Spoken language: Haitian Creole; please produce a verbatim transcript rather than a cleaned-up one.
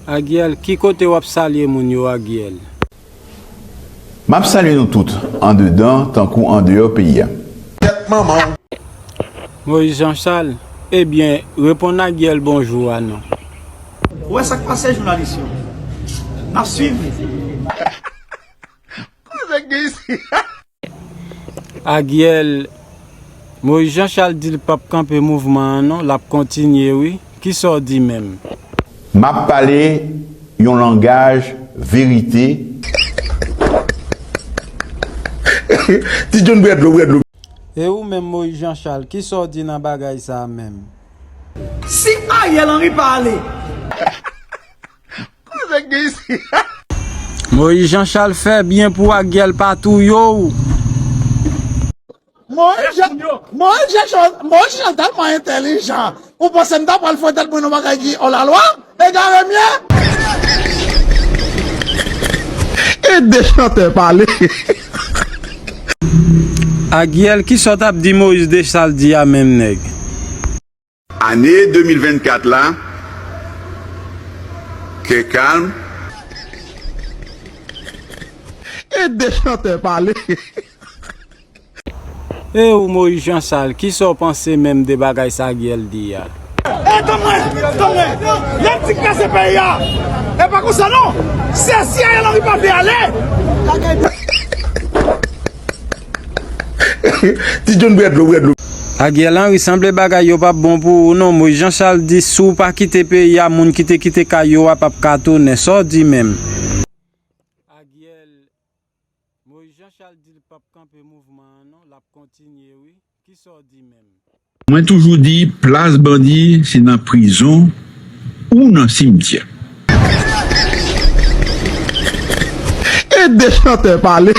Agyèl, ki kote w ap salye moun yo, Agyèl? M ap salye nou tout, andedan tankou andeyò peyi a. Tèt manman w. Moyiz Janchal, ebyen, reponn Agyèl bonjou a non. Ou wè sa k pase jounalis yo? N ap swiv. Agyèl, Moyiz Janchal di l p ap kanpe mouvman an non, l ap kontinye wi. Kisa w di menm? M ap pale yon langaj verite. Ti John bwè dlo, bwè dlo. E ou menm Moyiz Janchal, kisa w di nan bagay sa a menm? Si Ariel Henry pa ale. Moyiz Janchal fè byen pou Agyèl pa touye w. Moyiz Jan Moyiz Jan Moyiz Jan tèlman entèlijan. Ou panse m ta pral fè tèt mwen nan bagay ki olalwa? Egare m ye. E de chantè pale. Agyèl, kisa w t ap di Moyiz de sa l di a menm nèg? Ane de mil vennkat la, kè kalm. E de chantè pale. E ou Moyiz Janchal, kisa w panse menm de bagay sa Agyèl di a? E tann mwen, tann mwen. Lè m di k pèse peyi a, e pa konsa non. Se si Ariel Henry pa vle ale. Ti John bwè dlo, bwè dlo. Agyèl Henry, sanble bagay yo p ap bon pou ou non. Moyiz Janchal di si w pa kite peyi a, moun ki te kite kay yo a p ap ka tounen. Sa w di menm? Agyèl, Moyiz Janchal di l p ap kanpe mouvman an non, l ap kontinye wi. Kisa w di menm? Mwen toujou di plas bandi se nan prizon ou nan simtyè. E de chantè pale.